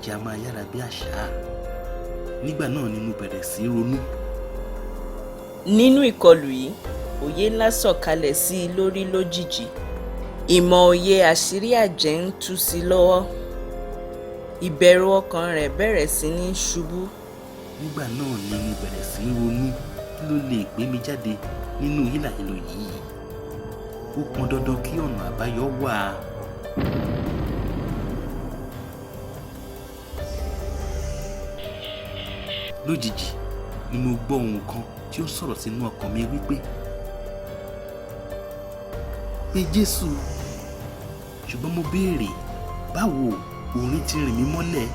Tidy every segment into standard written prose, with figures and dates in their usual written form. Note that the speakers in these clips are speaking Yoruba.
Àjẹ́ a máa yára bí àṣá. Nígbà náà ni mo bẹ̀rẹ̀ sí í ronú. Nínú ìkọlù yìí, òye ńlá sọ̀kalẹ̀ sí i lórí lójijì. Ìmọ̀ òye àṣírí àjẹ́ ń tú sí i lọ́wọ́. Ìbẹ̀rù ọkàn rẹ̀ bẹ̀rẹ̀ sí ní ṣubú. Nígbà náà ni mo bẹ̀rẹ̀ sí í ronú, kí ló lè gbé mi jáde nínú hílàhílo yìí? Ó pọn dandan kí ọ̀nà àbáyọ wà. Lójijì ni mo gbọ́ ohùn kan tí ó sọ̀rọ̀ sínú ọkàn mi wípé, "Pé Jésù." Ṣùgbọ́n mo béèrè, báwo? Orin ti rìn mí mọ́lẹ̀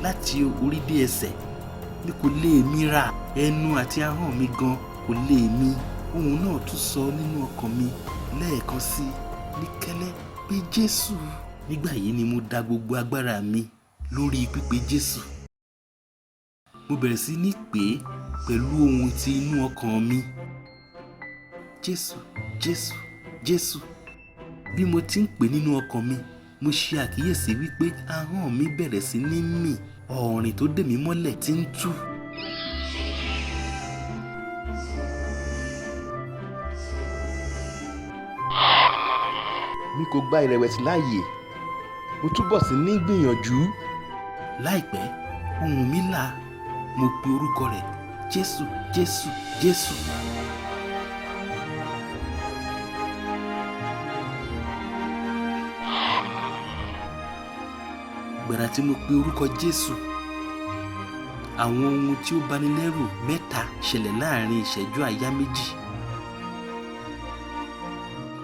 láti orí dé ẹsẹ̀. Mi kò lè mira, ẹnu àti ahọ́n mi gan kò lè mí. Ohùn náà tún sọ nínú ọkàn mi lẹ́ẹ̀kan sí ní kẹ́lẹ́, "Pé Jésù." Nígbà yìí ni mo da gbogbo agbára mi lórí pípe Jésù. Mo bẹ̀rẹ̀ sí ní pè é pẹ̀lú ohùn ti inú ọkàn mi. Jésù, Jésù, Jésù. Bí mo ti ń pè nínú ọkàn mi, mo ṣe àkíyèsí wípé ahọ́n mi bẹ̀rẹ̀ sí ní mì, ọ̀rìn tó dè mí mọ́lẹ̀ ti ń tú. Mi kò gba ìrẹ̀wẹ̀sì láàyè. Mo túbọ̀ sí ní gbìyànjú. Láìpẹ́, ohùn mi là. Mo pe orúkọ rẹ̀, Jésù, Jésù, Jésù. Gbàrà tí mo pe orúkọ Jésù, àwọn ohun tí ó bani lẹ́rù mẹ́ta ṣẹlẹ̀ láàrin ìṣẹ́jú àyá méjì.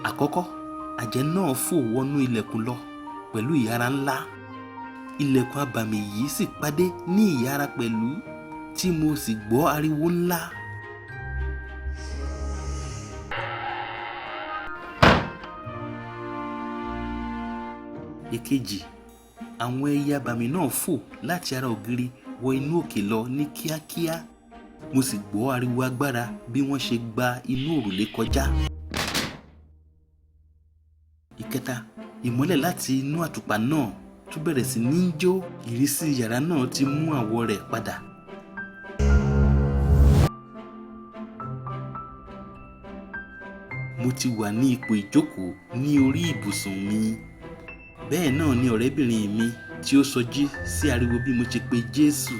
Àkọ́kọ́, àjẹ́ náà fò wọnú ilẹ̀kùn lọ pẹ̀lú ìyára ńlá. Ilẹ̀kùn abàmì yìí sì padé ní ìyára pẹ̀lú tí mo sì gbọ́ ariwo ńlá. Èkejì, àwọn ẹyẹ abàmì náà fò láti ara ògiri wọ inú òkè lọ ní kíákíá. Mo sì gbọ́ ariwo agbára bí wọ́n ṣe gba inú òrùlé kọjá. Ìkẹta, ìmọ́lẹ̀ láti inú àtùpà náà tún bẹ̀rẹ̀ sí ní jó. Ìrísí yàrá náà ti mú àwọ̀ rẹ̀ padà. Mo ti wà ní ipò ìjókòó ní orí ibùsùn mi. Bẹ́ẹ̀ náà ni ọ̀rẹ́bìnrin mi tí ó sọjí sí ariwo bí mo ṣe pe Jésù.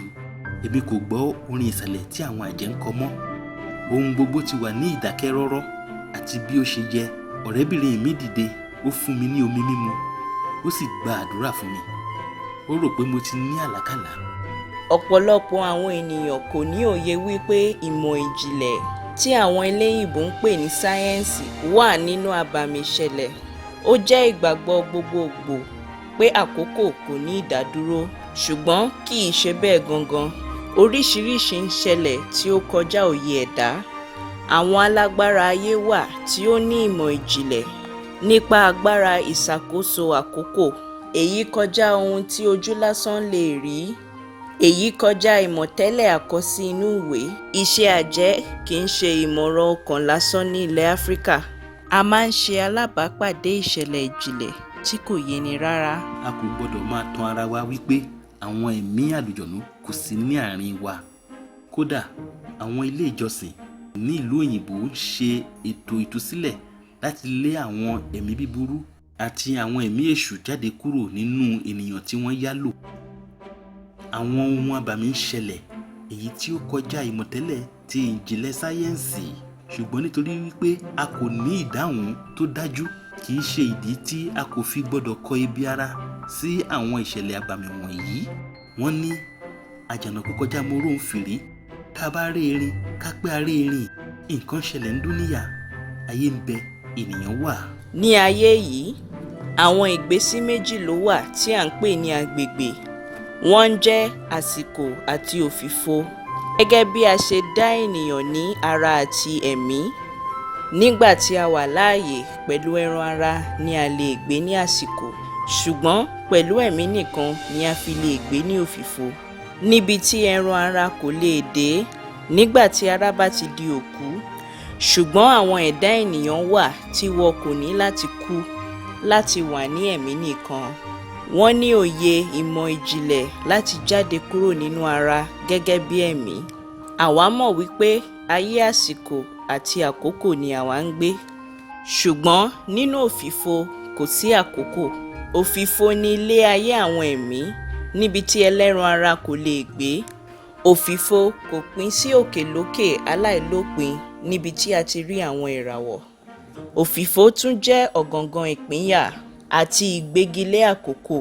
Èmi kò gbọ́ orin ìsàlẹ̀ tí àwọn àjẹ́ ń kọ mọ́. Ohun gbogbo ti wà ní ìdákẹ́rọ́rọ́ àti bí ó ṣe yẹ. Ọ̀rẹ́bìnrin mi dìde, ó fún mi ní omi mímu, ó sì gba àdúrà fún mi. Ó rò pé mo ti ní àlákàlà. Ọ̀pọ̀lọpọ̀ àwọn ènìyàn kò ní òye wípé ìmọ̀ ìjìnlẹ̀ tí àwọn eléyìnbó ń pè ní sáyẹ́ǹsì wà nínú abàmì ìṣẹ̀lẹ̀. Ó jẹ́ ìgbàgbọ́ gbogbogbò pé àkókò kò ní ìdádúró, ṣùgbọ́n kì í ṣe bẹ́ẹ̀ gangan. Oríṣiríṣi ń ṣẹlẹ̀ tí ó kọjá òye ẹ̀dá. Àwọn alágbára ayé wà tí ó ní ìmọ̀ ìjìnlẹ̀ nípa agbára ìṣàkóso àkókò. Èyí kọjá ohun tí ojú lásán lè rí. Èyí kọjá ìmọ̀tẹ́lẹ̀ àkọsí inú ìwé. Iṣẹ́ àjẹ́ kì í ṣe ìmọ̀ràn ọkàn lásán ní ilẹ̀ Áfíríkà. A máa ń ṣe alábàápàdé ìṣẹ̀lẹ̀ ìjìnlẹ̀ tí kò yéni rárá. A kò gbọdọ̀ máa tan ara wa wípé àwọn ẹ̀mí àlùjọ̀nú kò sí ní àárín wa. Kódà àwọn ilé ìjọsìn ní ìlú òyìnbó ń ṣe ètò ìtúsílẹ̀ láti lé àwọn ẹ̀mí búburú àti àwọn ẹ̀mí èṣù jáde kúrò nínú ènìyàn tí wọ́n yá lò. Àwọn ohun abàmì ń ṣẹlẹ̀ èyí tí ó kọjá ìmọ̀tẹ́lẹ̀ ti ìjìnlẹ̀ sáyẹ́ǹsì. Ṣùgbọ́n nítorí wípé a kò ní ìdáhùn tó dájú, kì í ṣe ìdí tí a kò fi gbọdọ̀ kọ ibi ara sí àwọn ìṣẹ̀lẹ̀ abàmì wọ̀nyí. Wọ́n ní àjànàkú kọjá móròń fìrí. Tá a bá rí erin, ká pé a rí erin. Nǹkan ṣẹlẹ̀ ń dúníyà, ayé ń bẹ, ènìyàn wà. Ní ayé yìí, àwọn ìgbésí méjì ló wà tí à ń pè ní agbègbè. Wọ́n ń jẹ́ àsìkò àti òfìfo. Gẹ́gẹ́ bí a ṣe dá ènìyàn ní ara àti ẹ̀mí, nígbà tí a wà láàyè pẹ̀lú ẹran ara ni a lè gbé ní àsìkò, ṣùgbọ́n pẹ̀lú ẹ̀mí nìkan ni a fi lè gbé ní òfìfo. Níbi tí ẹran ara kò lè dé nígbà tí ara bá ti di òkú, ṣùgbọ́n àwọn ẹ̀dá ènìyàn wà tí wọn kò ní láti kú láti wà ní ẹ̀mí nìkan. Wọ́n ní òye ìmọ̀ ìjìnlẹ̀ láti jáde kúrò nínú ara gẹ́gẹ́ bí ẹ̀mí. Àwa mọ̀ wípé ayé àsìkò àti àkókò ni àwa ń gbé. Ṣùgbọ́n nínú òfìfo kò sí àkókò. Òfìfo ni ilé ayé àwọn ẹ̀mí níbi tí ẹlẹ́ran ara kò lè gbé. Òfìfo kò pín sí òkèlókè aláìlópin níbi tí a ti rí àwọn ìràwọ̀. Òfìfo tún jẹ́ ọ̀gangan ìpínyà àti ìgbégilé àkókò,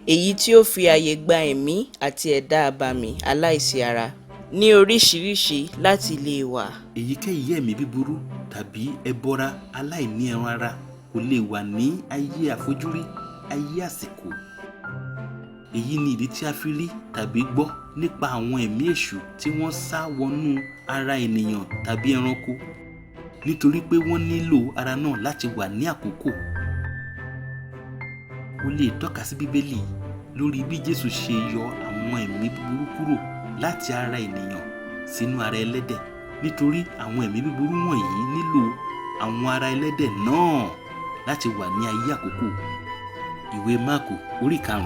èyí tí ó fi àyè gba ẹ̀mí àti ẹ̀dá abàmì aláìsí ara ní oríṣiríṣi láti lè wà. Èyíkéyìí ẹ̀mí búburú tàbí ẹbọra aláìní ẹran ara kò lè wà ní ayé àfojúrí, ayé àsìkò. Èyí ni ìdí tí a fi rí tàbí gbọ́ nípa àwọn ẹ̀mí èṣù tí wọ́n sá wọnú ara ènìyàn tàbí ẹranko, nítorí pé wọ́n nílò ara náà láti wà ní àkókò. O lè tọ́ka sí Bíbélì lórí bí Jésù ṣe yọ àwọn ẹ̀mí búburú kúrò láti ara ènìyàn sínú ara ẹlẹ́dẹ̀, nítorí àwọn ẹ̀mí búburú wọ̀nyí nílò àwọn ara ẹlẹ́dẹ̀ náà láti wà ní ayé àkókò. Ìwé Máàkù orí 5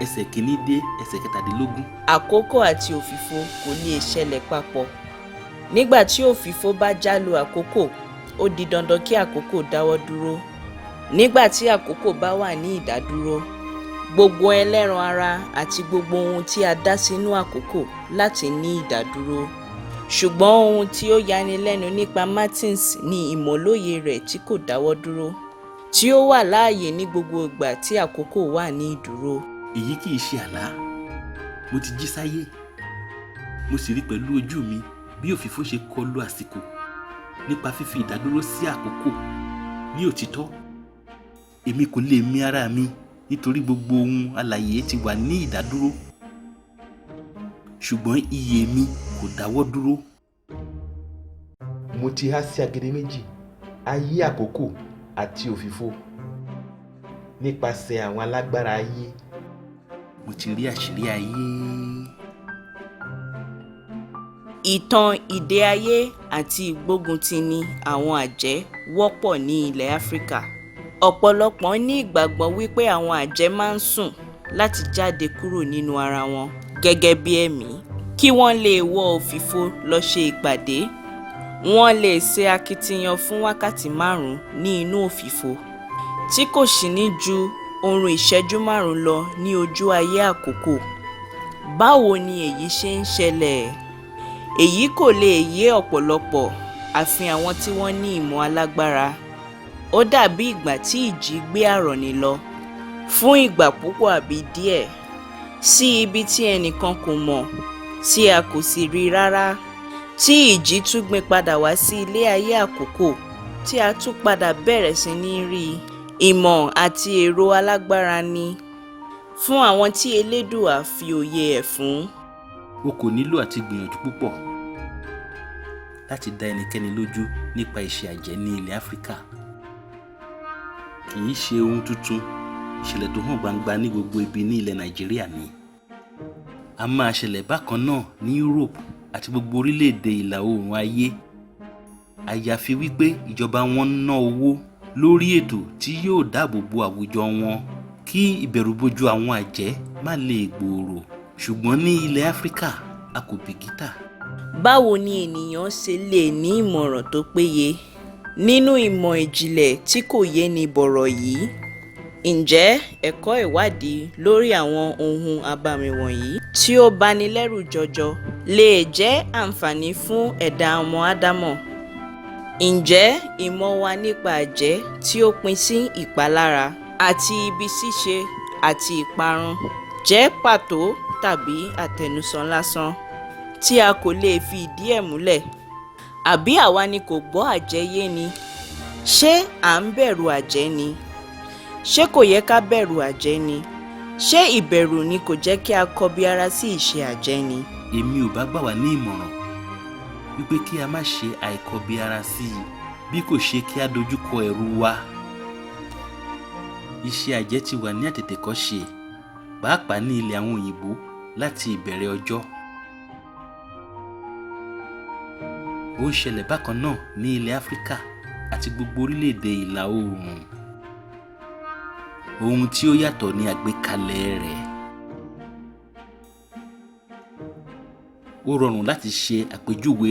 ẹsẹ̀ 1 dé ẹsẹ̀ 17. Àkókò àti òfìfo kò lè ṣẹlẹ̀ papọ̀. Nígbà tí òfìfo bá jálu àkókò, ó di dandan kí àkókò dáwọ́ dúró. Nígbà tí àkókò bá wà ní ìdádúró, gbogbo ẹlẹ́ran ara àti gbogbo ohun tí a dá sínú àkókò láti ní ìdádúró. Ṣùgbọ́n ohun tí ó yanilẹ́nu nípa Martins ni ìmọ̀lóye rẹ̀ tí kò dáwọ́ dúró, tí ó wà láàyè ní gbogbo ìgbà tí àkókò wà ní ìdúró. Èyí kì í ṣe àlá. Mo ti jí sáyé. Mo sì rí pẹ̀lú ojú mi bí òfìfo ṣe kọlu àsìkò nípa fífi ìdádúró sí àkókò. Ní òtítọ́, èmi kò lè mì ara mi nítorí gbogbo ohun alààyè ti wà ní ìdádúró. Ṣùgbọ́n iyè mi kò dáwọ́ dúró. Mo ti há sí agede méjì, ayé àkókò àti òfìfo, nípasẹ̀ àwọn alágbára ayé. Mo ti rí àṣírí ayé. Ìtàn ìdè ayé àti ìgbóguntini àwọn àjẹ́ wọ́pọ̀ ní ilẹ̀ Áfíríkà. Ọ̀pọ̀lọpọ̀ ní ìgbàgbọ́ wípé àwọn àjẹ́ máa ń sùn láti jáde kúrò nínú ara wọn gẹ́gẹ́ bí ẹ̀mí, kí wọ́n lè wọ òfìfo lọ ṣe ìpàdé. Wọ́n lè ṣe akitiyan fún wákàtí 5 ní inú òfìfo, tí kò sì ní ju oorun ìṣẹ́jú 5 lọ ní ojú ayé àkókò. Báwo ni èyí ṣe ń ṣẹlẹ̀? Èyí kò lè yé ọ̀pọ̀lọpọ̀ àfi àwọn tí wọ́n ní ìmọ̀ alágbára. Ó dàbí ìgbà tí ìjì gbé àrọ̀nì lọ fún ìgbà púpọ̀ àbí díẹ̀ sí ibi tí ẹnìkan kò mọ̀, tí a kò sì rí rárá, tí ìjì tún gbé padà wá sí ilé ayé àkókò, tí a tún padà bẹ̀rẹ̀ sí ní rí i. Ìmọ̀ àti èrò alágbára ni fún àwọn tí Elédùà fi òye ẹ̀ fún. O kò nílò àti gbìyànjú púpọ̀ láti dá ẹnikẹ́ni lójú nípa iṣẹ́ àjẹ́ ní ilẹ̀ Áfíríkà. Kì í ṣe ohun tuntun, ìṣẹ̀lẹ̀ tó hàn gbangba ní gbogbo ibi ní ilẹ̀ Nàìjíríà ni. A máa ṣẹlẹ̀ bákan náà ní Europe àti gbogbo orílẹ̀-èdè ìlà oòrùn ayé. Àyàfi wípé ìjọba wọn ń ná owó lórí ètò tí yóò dáàbò bo àwùjọ wọn kí ìbẹ̀rùbojo àwọn àjẹ́ má lè gbòòrò. Ṣùgbọ́n ní ilẹ̀ Áfíríkà, a kò bìkítà. Báwo ni ènìyàn ṣe lè ní ìmọ̀ràn tó péye nínú ìmọ̀ ìjìnlẹ̀ tí kò yéni bọ̀rọ̀ yìí? Ǹjẹ́ ẹ̀kọ́ ìwádìí lórí àwọn ohun abàmì wọ̀nyí tí ó bani lẹ́rù jọjọ lè jẹ́ àǹfààní fún ẹ̀dá ọmọ Ádámọ̀? Ǹjẹ́ ìmọ̀ wa nípa àjẹ́ tí ó pín sí ìpalára àti ibi ṣíṣe àti ìparun jẹ́ pàtó tàbí àtẹnusọ lásán tí a kò lè fi ìdí ẹ̀ múlẹ̀? Àbí àwa ni kò gbọ́ àjẹ́ yé ni? Ṣé à ń bẹ̀rù àjẹ́ ni? Ṣé kò yẹ ká bẹ̀rù àjẹ́ ni? Ṣé ìbẹ̀rù ni kò jẹ́ kí a kọbi ara sí ìṣe àjẹ́ ni? Èmi ò bá gbà wá ní ìmọ̀ràn wípé kí a má ṣe àìkọbi ara sí i bí kò ṣe kí a dojúkọ ẹ̀rù wa. Iṣẹ́ àjẹ́ ti wà ní àtètèkọ́ṣe, pàápàá ní ilẹ̀ àwọn òyìnbó láti ìbẹ̀rẹ̀ ọjọ́. Ó ń ṣẹlẹ̀ bákan náà ní ilẹ̀ Áfíríkà àti gbogbo orílẹ̀-èdè ìlà oòrùn. Ohun tí ó yàtọ̀ ni àgbékalẹ̀ rẹ̀. Ó rọrùn láti ṣe àpèjúwe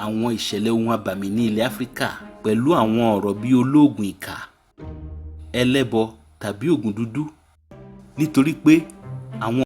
àwọn ìṣẹ̀lẹ̀ ohun abàmì ní ilẹ̀ Áfíríkà pẹ̀lú àwọn ọ̀rọ̀ bíi olóògùn ìkà, ẹlẹ́bọ tàbí ògùn dúdú, nítorí pé àwọn